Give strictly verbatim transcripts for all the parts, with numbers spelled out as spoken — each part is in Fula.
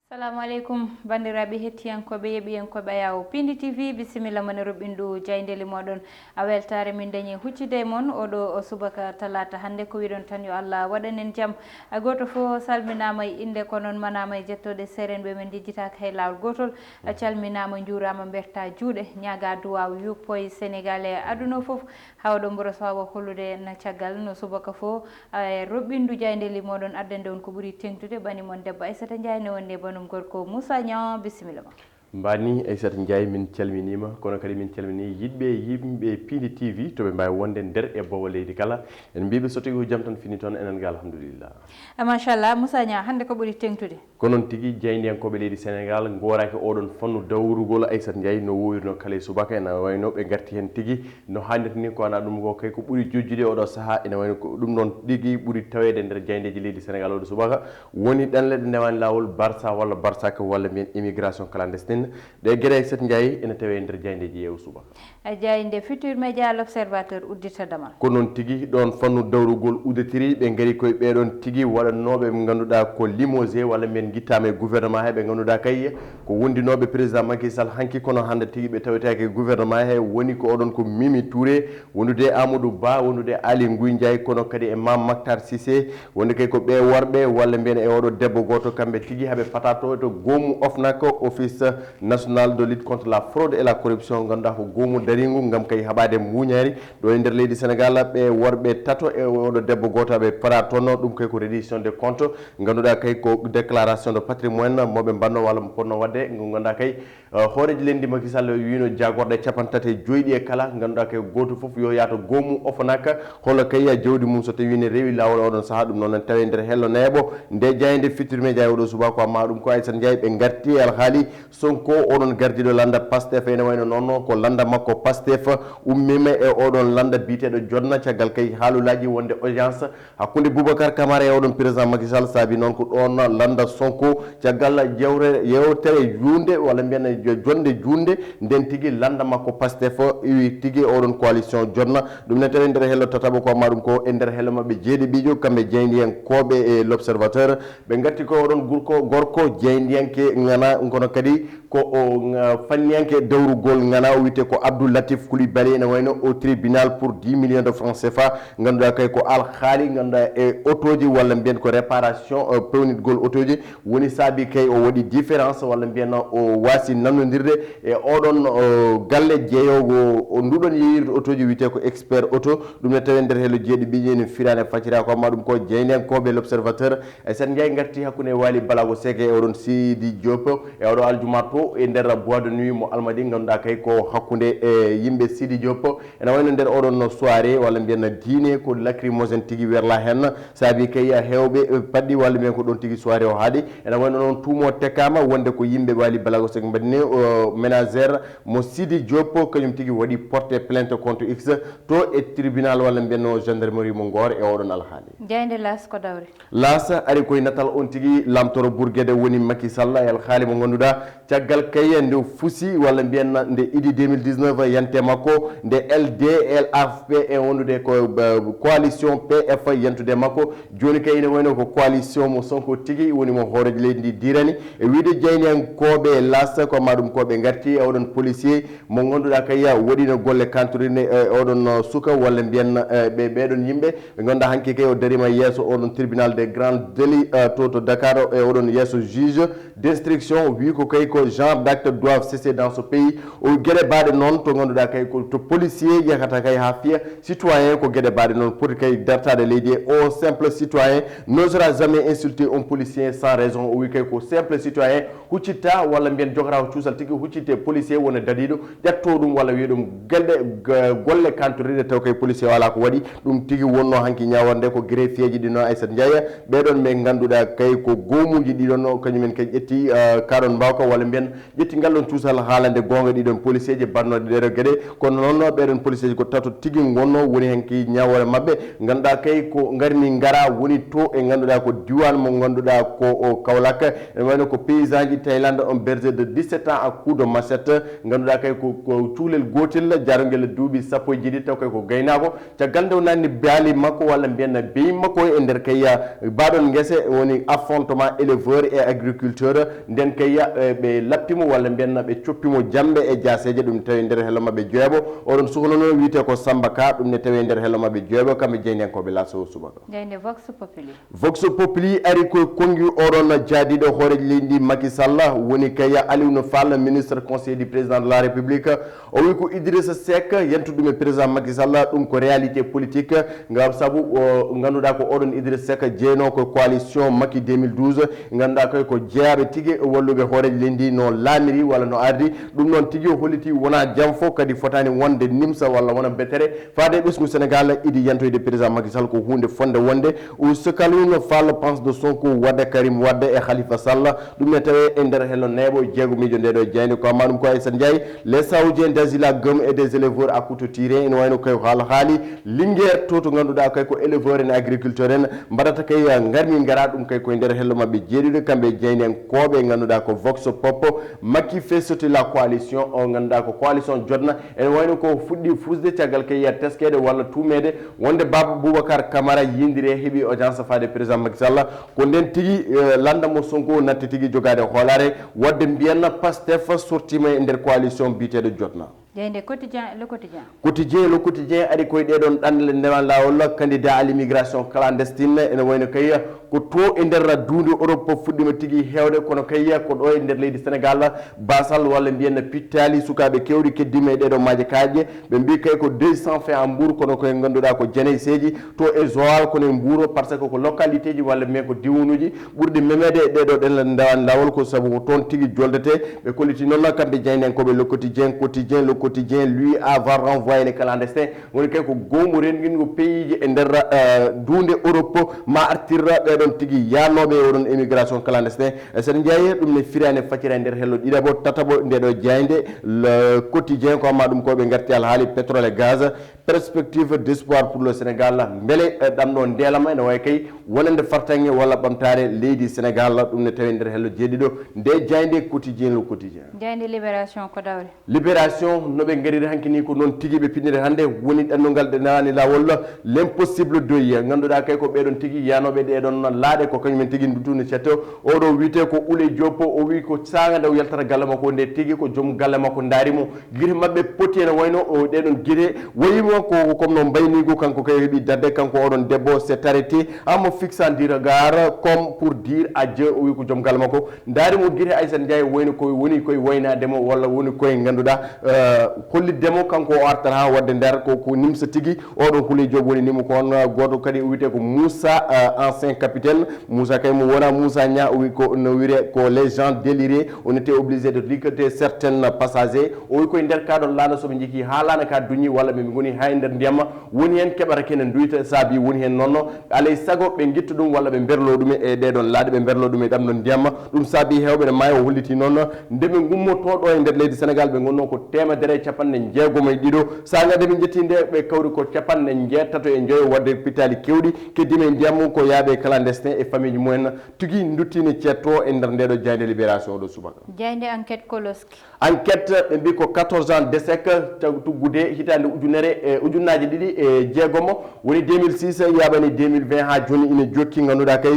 Salamu aleykum, banndiraaɓe hettiyankooɓe, yeɓiyankooɓe Ayaw Pindi T V, bisimilla mon e roɓɓindu jayndeli moɗon. A weltaare min dañi huccude e mon oɗo o subaka talaata hannde. Ko wiɗon tan yo Allah waɗan en jam. A gooto fof salminaama e innde, ko noon manaama e jettooɗe seerenɓe men njejjitaaka hay laawol gootol. A calminaama, njuuraama, mberta juuɗe, ñaaga duwaaw yuppo e Senegal e aduna o fof. Hawɗo mboro so wawa hollude na caggal no subaka fof, e roɓɓindu jayndeli moɗon addande on ko ɓuri teŋtude. Bani mon debbo Aissata Ndiaye ne wonde banum gorko Moussa Niang, bisimilla ma. Mbani Aissata Ndiaye, min calminima, kono kadi min calmini yiɗɓe yimɓe Pindi T V to ɓe mbawi wonde nder e bowo leydi kala. En mbiɓe so tigi ko jam tan fini toon, enen ga alhamdulillah. Ah, machallah, Moussa Niang, hannde ko ɓuri teŋtude? Ko noon tigi, jaayndiyankooɓe leydi Senegal ngooraaki oɗon fannu dawrugol Aissata Ndiaye no woowirno kala e subaka, ene wayno ɓe ngarti heen tigi no haanirta ni. Ko wona ɗum ko kay ko ɓuri jojjude oɗo sahaa, ene wayno ko ɗum noon tigi ɓuri taweede nder jaayndeeji leydi Senegal oɗo subaka, woni ɗanle ɗe ndewaani laawol, Barça walla Barsak walla mbiyen immigration clandestine. Ɗe geɗe Aissata Ndiaye ene tawe e nder jaayndeeji e o subaka. A jaaynde Futur Média, L'Observateur uddita damal. Ko noon tigi, ɗoon fannu dawrugol udditori, ɓe ngari koye ɓeeɗoon tigi waɗannooɓe ɓe ngannduɗaa ko limogé walla mbiyen ngittaama e gouvernement he, ɓe ngannduɗaa kay ko wondinooɓe président Macky Sall hanki, kono hannde tigi ɓe tawetaake e gouvernement he. Woni ko oɗon ko Mimi Touré, wondude e Amadou Ba, wondude e Aly Ngouille Ndiaye, kono kadi e Mame Mactar Cissé, wonde kay ko ɓee worɓe walla mbiyen e oɗo debbo gooto, kamɓe tigi haɓe pata to, to goomu OFNAC, Office National de Lutte contre la Fraude et la Corruption, ngannduɗaa ko goomu dariingu ngam kay haɓaade mbuuñaari ɗo e nder leydi Senegal. Ɓe worɓe tato e oɗo debbo gooto ɓe para toon, ɗum kay ko reddition de compte, ngannduɗaa kay ko déclaration de patrimoine mo ɓe mbanno walla mo ponno waɗde, ngo ngannduɗaa kay, eh, hooreejo leydi Macky Sall wiino jaagorɗe capanɗe tati e joyɗi e kala, ngannduɗaa kay gooto fof yo yaato goomu OFNAC, holo kay jawdi mum so tawi ne rewi laawol oɗon sahaa. Ɗum noon en tawi nder hello neeɓo nde jaaynde Futur Média e oɗo subaka, ko amma ɗum ko Aissata Ndiaye ɓe ngarti e alhaali Sonko, oɗon gardiiɗo lannda Pastef, ene wayno noon ko lannda makko Pastef ummima e oɗon lannda biyeteeɗo Jotna, caggal kay haalulaaji wonde audience hakkunde Boubacar Camara e oɗon président Macky Sall saabi noon ko ɗoon lannda Sonko, caggal jewre, yewtere juunde walla mbiyen jo-, jonnde juunde nden tigi lannda makko Pastef iwi tigi oɗon coalition Jotna. Ɗum ne tawi nder hello tataɓo, ko amma ɗum ko e nder hello maɓɓe jeeɗiɗijo, kamɓe jaayndiyankooɓe e L'Observateur. Ɓe ngatti ko oɗon gurko, gorko jeyndiyanke ngana, kono kadi ko o, nga-, fanniyanke dawrugol ngana, o wiyete ko Abdou Latif Coulibaly, ene wayno au tribunal pour dix millions de francs C F A, ngannduɗaa kay ko alhaali, ngannduɗaa e otooji walla mbiyen ko réparation, eh, pewnitgol otooji, woni saabi kay o waɗi différence walla mbiyen o waasi nannondirde e oɗon, o, galle jeeyowo o nduɗon yeeyirde otooji wiyete ko Expert Auto. Ɗum ne tawi nder hello jeeɗiɗiɓe ene firane faccira, ko amma ɗum ko jeynenkooɓe L'Observateur. Aissata Ndiaye ngarti hakkunde Waly Balago Seck e oɗon Sidi Diop e oɗo aljuma to e nder boîte de nuit mo Almadi, ngannduɗaa kay ko hakkunde e yimɓe Sidi Diop. Ene wayno nder oɗon soirée walla mbiyen dîner ko lacrymogène tigi werla heen, saabi kay heewɓe, eh, paɗɗi walla mbiyen ko ɗoon tigi soirée o haaɗi. Ene wayno noon tuumo tekkaama wonde ko yimɓe Waly Balago Seck mbaɗi ni, o ménagère mo Sidi Diop, kañum tigi waɗi porté plainte contre X to e tribunal walla mbiyen o gendarmerie mo Ngor e oɗon alhaali. Jaaynde L'As ko dawri? L'As ari koye natal on tigi, lamtoro Bourguédé woni Macky Sall e alhaali mo ngannduɗaa caggal kay nde fusi walla mbiyen nde idi deux mille dix-neuf yante makko nde L D L F P e wondude ko, eh, coalition P F yentude makko. Jooni kay ene wayno ko coalition mo Sonko tigi woni mo hooreejo leydi ndi diirani. E wiyde jeynenkooɓe L'As, ko amma ɗum ko ɓe ngarti e oɗon policier mo ngannduɗaa kay waɗino golle kantorine e oɗon suka walla mbiyen, eh, ɓe, ɓeɗon yimɓe ɓe ngannduɗaa hanki kay o darima yeeso oɗon tribunal de grand délit, eh, to, to Dakar e oɗon yeeso juge d'instruction. Wi ko kay ko genre d'actes doivent cesser dans ce pays. O geɗe baɗe noon to ngannduɗaa kay ko to policier yakata kay haa fiya citoyen, ko geɗe baɗe noon poti kay dartaade leydi e o simple citoyen n'osera jamais insulter un policier sans raison. O wi kay ko simple citoyen huccitta walla mbiyen jogata ko cuusal tigi huccitte policier wona dadiɗo ƴetto ɗum walla wiya ɗum gelɗe g-, golle kantoriɗe taw kay policier wala ko waɗi. Ɗum tigi wonno hanki ñawande ko greffier ji ɗi noon Aissata Ndiaye ɓeɗon ɓe ngannduɗaa kay ko goomuuji ɗiɗon o kañumen kay ƴetti, eh, kaɗon mbawka walla mbiyen ƴetti ngal ɗon cuusal haalande goonga ɗiɗon policeeji batnooɗe ɗeɗo geɗe. Kono noon ɓeɗon policeeji ko tato tigi ngonno, woni heen ki ñawoore maɓɓe, ngannduɗaa kay ko ngarmi ngara woni to e ngannduɗaa ko diwan mo ngannduɗaa ko o Kaolack. Ene wayno ko paysan ji Thaïlande, on berger de dix-sept ans à coups de machette, ngannduɗaa kay ko, ko cukalel gootel jaarungel duuɓi sappo e jeeɗiɗi, taw kay ko gaynaako. Caggal nde o naatni baali makko walla mbiyen beyi makko e nder kay, ah, baɗon ngese, woni affrontement éleveur et agriculteur. Nden kay, ah, eh, ɓe lappimo walla mbiyen ɓe coppimo jamɓe e jaaseeje, ɗum tawi nder hello maɓɓe joweeɓo. Oɗon suhlono wiyete ko Samba Ka, ɗum ne tawi nder hello maɓɓe joweeɓo, kamɓe jeyndeenkooɓe Lasso subaka. Jeyde Vox Populi. Vox Populi ari ko konngi oɗon jaadiiɗo hooreejo leydi ndi Macky Sall, woni kay Aliou Fall, ministre conseiller du président de la République. O wi ko Idrissa Seck, yentuɗo ɗum e président Macky Sall, ɗum ko réalité politique. Ngam sabu o ngannduɗaa ko oɗon Idrissa Seck jeyno ko coalition Macky deux mille douze, ngannduɗaa koy ko jeyaaɓe tigi walluɓe hooreejo leydi ndi no laamiri walla no ardi. Ɗum noon tigi o holliti wona jam fof kadi fotaani wonde nimsa walla wona betere. Faade ɓesngu Sénégal idi yentoyde président Macky Sall ko huunde fonde wonde. O Sokalou Fall pense de Sonko, Wade, Karim Wade et Khalifa Sall. Ɗum ne tawe e nder hello neeɓo jeegomiijo nde ɗo jayde ko amma ɗum ko Aïssa Ndiaye. Les Saoudiens d'asile à Gum et des éleveurs à couteau tiré. Ene wayno kay haala haali Linguère to to ngannduɗaa kay ko éleveur en agriculteur en mbaɗata kay ngarmi ngara ɗum kay koye nder hello maɓɓe jeeɗiɗo kamɓe jeyndeenkooɓe ngannduɗaa ko Vox Pop. Macky fait sauter la coalition o ngannduɗaa ko coalition jotna. Ene wayno ko fuɗɗi fusde caggal kay yer teskeede walla tuumeede wonde Baba Boubacar Camara yindiri heɓi audience faade président Macky Sall. Ko nden tigi, eh, lannda mo Sonko natti tigi jogaade hoolaare, wadde mbiyanna Pastef sortiima e nder coalition biyeteeɗo jotna. Jeyde Quotidien, Le Quotidien. Quotidien, Le Quotidien ari koye ɗeɗon ɗanle ndewan laawol, candidat à l'immigration clandestine, ene wayno kay ko to e nder duunde Europe fuɗɗima tigi heewde, kono kay ko ɗo e nder leydi Sénégal basal walla mbiyen pittaali sukaaɓe keewɗi keddima e ɗeɗo maaje kaaƴe. Ɓe mbi kay ko deuil sans fin à Mbour, kono koye ngannduɗaa ko Janaïseeji to e Joal, kono e Mbour, par ce que ko localité ji walla mbiyen ko diwunuji ɓurɗi memeede e ɗeɗo ɗen ndewan laawol, ko sabu ko toon tigi joldete. Ɓe kolliti noon kamɓe jeyndeenkooɓe Le Quotidien, Quotidien, Le Quotidien, lui, avant renvoyer les clandestins, woni kay ko goomu renndingo peyiiji e nder, eh, duunde Europe ma artir ɓeɗon tigi yaanooɓe e oɗon émigration clandestin. Eh, sen njeeyi ɗum ne firani faccira e nder hello ɗiɗaɓo, tataɓo nde ɗo jaaynde Le Quotidien ko amma ɗum ko ɓe ngarti alhaali pétrole et gaz, perspective d'espoir pour le Sénégal. Mbele, eh, ɗam ɗo ndeelama ene wayi kay wonande fartaŋŋe walla ɓamtaare leydi Sénégal, ɗum ne tawi nder hello jeeɗiɗo nde jaaynde Quotidien Le Quotidien. Jaaynde Libération ko dawri. Libération, no ɓe ngariri hanki ni ko noon tigi ɓe pinniri hannde, woni ɗannungal ɗe naani laawol, l'impossible deuil. Ngannduɗaa kay ko ɓeɗon tigi yaanooɓe ɗeɗon laaɗe ko kañumen tigi nduttuni cetto. Oɗo wiyete ko Ouley Diop, o wi ko saanga nde o yaltata galle makko nde tigi ko joom galle makko ndaari mo. Gite maɓɓe poti ene wayno o ɗeɗon gite wayimo ko comme no mbaynigo kanko kay heɓi dadde kanko oɗon debbo c'est arrêté. Amo fixant du regard comme pour dire adieu, o wi ko joom galle makko. Ndaari mo gite Aysata Njaay woni koye, woni koye waynaade mo walla woni koye ngannduɗaa, eh, hollitde mo kanko o artata haa waɗde nder ko, ko nimsa tigi. Oɗo Houleye Diop woni nimo ko on, eh, gooto kadi o wiyetee ko Moussa, eh, ancien capitaine. Moussa kay mo wona Moussa Niang, o wi ko no wiyee ko les gens délirés, on était obligé de liquider certains passagers. O wi koye nder ka ɗon laana so ɓe njikii haa laana ka duñi walla ɓe ngoni haa e nder ndiyam woni heen keɓata kene nduyta saabi woni heen noon. Alay sago ɓe ngitta ɗum walla ɓe mberlo ɗum e ɗee ɗoon laaɗe, ɓe mberlo ɗum e ɗam ɗoon ndiyam. Ɗum saabi heewɓe ne maayi, o holliti noon nde ɓe ngummoto ɗo e nder leydi Sénégal, ɓe ngonno ko teemedere e capanɗe jeegom e ɗiɗo. Saanga nde ɓe njetti nde, ɓe kawri ko capanɗe jeetato e njoyo, wadde pittaali keewɗi keddima e ndiyam ko yaaɓe clandestin e famille mumen. Tigi nduttini ceetto e nder nde ɗo jaaynde Libération o ɗo subaka. Jaaynde Enquête Koloski. Enquête, ɓe mbi ko quatorze ans d'échec, taw tuggude hitaande ujunere e ujunnaaje ɗiɗi e jeegom, woni deux mille six yaaɓani deux mille vingt haa jooni ina jokki. Ngannduɗaa kay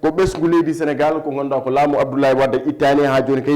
ko ɓesngu leydi Sénégal, ko ngannduɗaa ko laamu Abdoulaye Wade ittaani haa jooni kay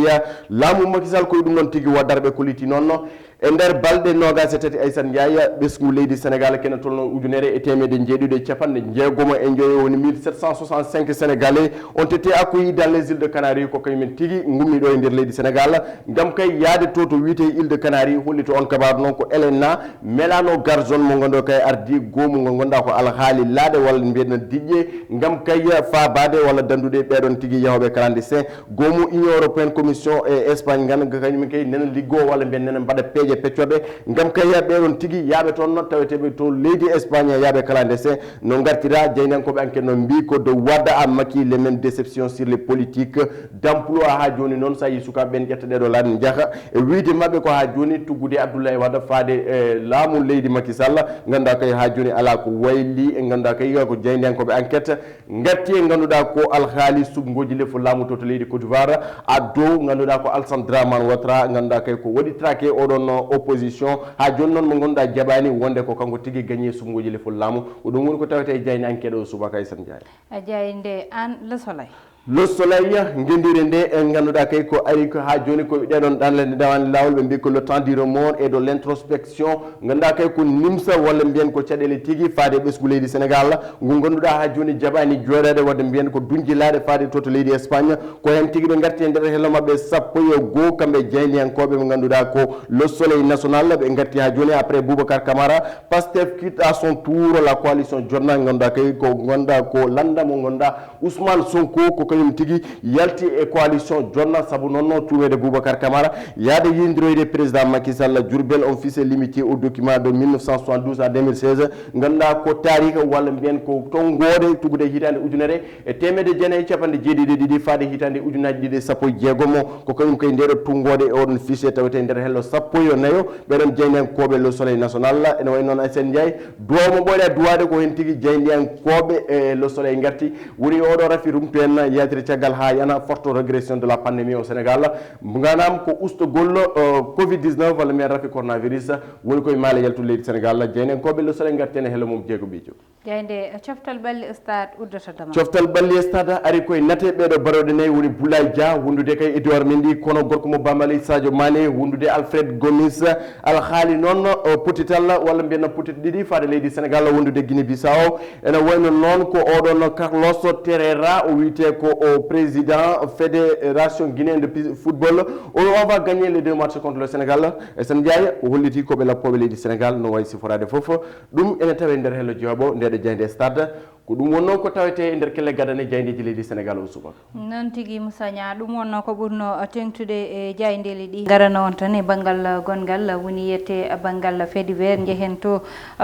laamu Macky Sall, koye ɗum noon tigi waddata ɓe kolliti noon. E nder balɗe noogaas e tati Aysata Njaay, ɓesngu leydi Sénégal kene tolno ujunere e teemedde jeeɗiɗi e capanɗe jeegom e njoyo, woni mille sept cent soixante-cinq Sénégalais ont été accueillis dans les îles de Canaries, ko kañumen tigi ngummi ɗo e nder leydi Sénégal. Ngam kay yaade to, to wiyetee Île de Canaries, hollito on kabaaru noon ko L N A Melano Garzón mo ngannduɗaa kay ardii goomu ngo ngannduɗaa ko alhaali laaɗe walla mbiyen diƴƴe, ngam kay faabaade walla danndude ɓeɗon tigi yahooɓe clandestin. Goomu Union Européenne, Commission e Espagne ngan kañum kay nena liggoo walla mbiyen nena mbaɗa peeje e peccoɓe, ngam kay ɓeɗon tigi yaaɓe toon no taweteɓe to leydi Espagne, yaaɓe kala ndese no ngartira. Jeynankooɓe enquête no mbi ko de Wade a Macky, les mêmes déceptions sur les politiques d'emploi. Ha joni noon, sa yi sukaaɓe ɓen ƴetta ɗeɗo laaɗe njaha e wiide maɓɓe ko ha joni tuggude Abdoulaye Wade faade e laamu leydi Macky Sall, ngannduɗaa kay ha joni ala ko wayli. E ngannduɗaa kay ko jeynankooɓe enquête ngatti e ngannduɗaa ko alhaali suɓngooji lefol laamu to to leydi Côte d'Ivoire. A dow ngannduɗaa ko Alassane Dramane Ouattara, ngannduɗaa kay ko waɗi traqué oɗon opposition. Ha joni noon mo ngannduɗaa jaɓani wonde ko kanko tigi gagné suɓngooji lefol laamu. Ko ɗum woni ko tawete e jayni enquête o subaka e Sen Ndiaye. A jaynde an Le Soleil. Le Soleil, ngenndire nde, en ngannduɗaa kay ko ari ko ha joni ko ɗeɗon ɗanle nde dawani laawol, ɓe mbi ko le temps du remords et de l'introspection. Ngannduɗaa kay ko nimsa walla mbiyen ko caɗeele tigi faade ɓesngu leydi Sénégal, ngu ngannduɗaa ha joni jaɓani jooɗaade wadde mbiyen ko dunjilaade faade to to leydi Espagne. Ko heen tigi ɓe ngarti e nder hello maɓɓe sappo e goo, kamɓe jayniyankooɓe ɓe ngannduɗaa ko Le Soleil National, ɓe ngarti ha joni après Boubacar Camara, Pastef quitte à son tour la coalition Jotna, ngannduɗaa kay ko ngannduɗaa ko lannda mo ngannduɗaa Ousmane Sonko ko kañum tigi yalti e coalition Jotna, sabu noon no tuumeede Boubacar Camara yaade yindiroyde président Macky Sall. Diourbel, on fils est l'amitié au document de mille neuf cent soixante-douze à deux mille seize. Ngannduɗaa ko taariika walla mbiyen ko tonngoode tuggude hitaande ujunere e teemedde jeenayi e capanɗe jeeɗiɗi e ɗiɗi faade hitaande ujunnaaji ɗiɗi e sappo e jeegom. Ko kañum kay ndeɗo tonngoode e oɗon fichier tawete nder hello sappo e nayo. Ɓeɗon jeyniyankooɓe Le Soleil National, ene wayi noon Aysata Ndiaye, duwaaw mo ɓooyɗa duwaade ko heen tigi jeyniyankooɓe e Le Soleil ngarti. Woni oɗo rafi rumtu en yaltire caggal ha yana forte régression de la pandémie au Sénégal. Nganam ko ustogol, euh, covid dix-neuf walla mbiyen rafi coronavirus woni koye maale yaltu leydi Sénégal. Jeyniyankooɓe Le Soleil ngarti en e hello mum Jeego Ɓiijo. Jaaynde, coftal ɓalli stade uddata dama. Coftal ɓalli stade ari koye nate ɓeɗo baroɗe nayi woni Boulaye Dia, wondude kay Edouard Mendy, kono gorko mo Bambali Sadio Mané, wondude Alfred Gomis. Alhaali noon, o, potital walla mbiyen potit ɗiɗi faade leydi Sénégal wondude Guinée Bissau. Ene wayno noon ko oɗon Carlos Terreira, o wiyete ko o président Fédération Guinéenne de Pi-, Football. O, on va gagner les deux matchs contre le Sénégal. E Sen Ndiaye, o holliti ko ɓe lappooɓe leydi Sénégal no wayi siforaade fof. Ɗum ene tawe nder hello jooɓo ndeɗo jaaynde stade. Ko ɗum wonno ko tawete e nder kelle gadane jaayndeeji leydi Sénégal o subaka. Noon tigi Moussa Niang, ɗum wonno ko ɓurno teŋtude e jaayndeeli ɗi. Ngarano on tan e banngal gonngal, woni yiyete banngal fait divers, njehen to,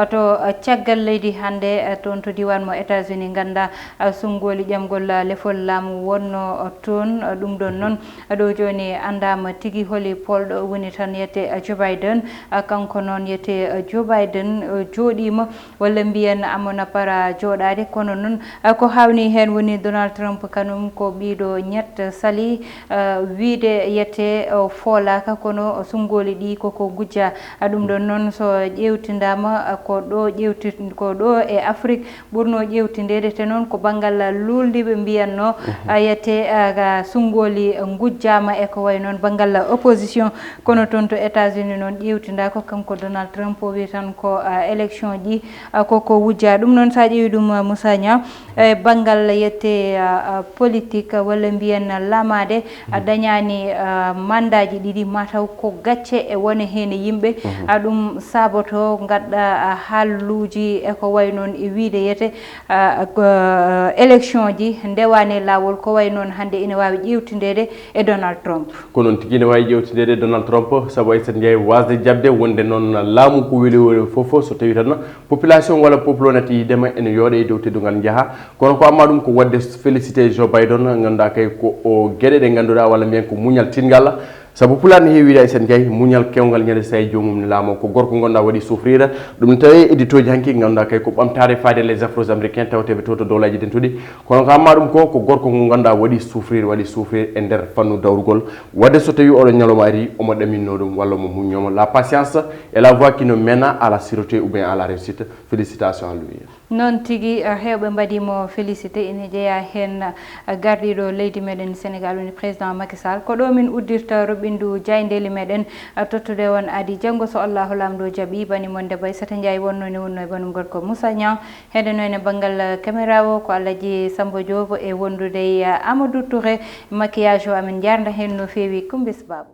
to caggal leydi hannde, toon to diiwaan mo États-Unis, ngannda sunngooli ƴamgol lefol laamu wonno toon. Ɗum ɗon noon, ɗo jooni anndaama tigi holi polɗo woni tan yiyete Joe Biden. Kanko noon yiyete Joe Biden jooɗiima walla mbiyen amona para jooɗaade, kono noon, ah, ko hawni heen woni Donald Trump, kanum ko ɓiiɗo ñett sali, ah, wiide yiyete o foolaaka, kono sunngooli ɗi koko ngujja. Ah, ɗum ɗon noon so ƴeewtindaama, ah, ko ɗo ƴeewti-, ko ɗo e Afrik ɓurno ƴeewtindeede, te noon ko banngal luulndiiɓe mbiyatno, ah, yiyete, ah, sunngooli ngujjaama e ko wayi noon banngal opposition. Kono toon to États-Unis noon ƴeewtindaaka, kanko Donald Trump o wi tan ko, ah, élection ji, ah, koko wujja. Ɗum noon sa ƴeewi ɗum, ah, Moussa Niang, e banngal yiyete, ah, ah, politique, ah, walla mbiyen lamaade, ah, dañaani, ah, mandaaji ɗiɗi, mataw ko gacce e wone heen e yimɓe. Ah, ɗum saboto ngadda, ah, haaluuji e ko wayi noon e wiide yiyete, ah, ko, ah, élection ji ndewaani e laawol, ko wayi noon hannde ina waawi ƴeewtindeede e Donald Trump. Ko noon tigi ene waawi ƴeewtindeede Donald Trump, sabu Aysata Ndiaye waasde jaɓde wonde noon laamu ko weli weli fof, so tawii tan population walla peuple o natti yiɗema ene yooɗe e dow teddungal njaha. Kono ko amma ɗum ko waɗde félicité Joe Biden, ngannduɗaa kay ko o geɗe ɗe ngannduɗaa walla mbiyen ko muñal tiiɗngal. Sabu pulaar ne heewi wiide Aysata Ndiaye, muñal kewngal ñande so tawi joomum ne laamo. Ko gorko ngonɗaa waɗi souffrir. Ɗum ne tawi éditooji hanki ngannduɗaa kay ko ɓamtaare faade les Afro-Américains tawateeɓe to to dowlaaji dentuɗi. Kono ko amma ɗum ko, ko gorko ngu ngannduɗaa waɗi souffrir, waɗi souffrir e nder fannu dawrugol. Waɗde so tawi oɗo ñalawma ari, omo ɗaminno ɗum walla omo muññomo. La patience est la voie qui nous mène à la sûreté ou bien à la réussite. Félicitations à lui. Noon tigi, eh, heewɓe mbaɗiimo félicité, ina jeyaa heen, eh, gardiiɗo leydi meɗen Sénégal, woni président Macky Sall. Ko ɗo min uddirta roɓɓindu jaayndeeli meɗen, eh, tottude on adi janngo so Allahu Laamɗo jaɓi. Bani mon debbo Aissata Ndiaye wonno ne wonno e banum gorko Moussa Niang. Heɗeno ene banngal, eh, caméra o ko Alaji Sambo Diop e wondude e, eh, Amadou Touré. Maquillage o amin njaarda heen no feewi Kumbis Babou.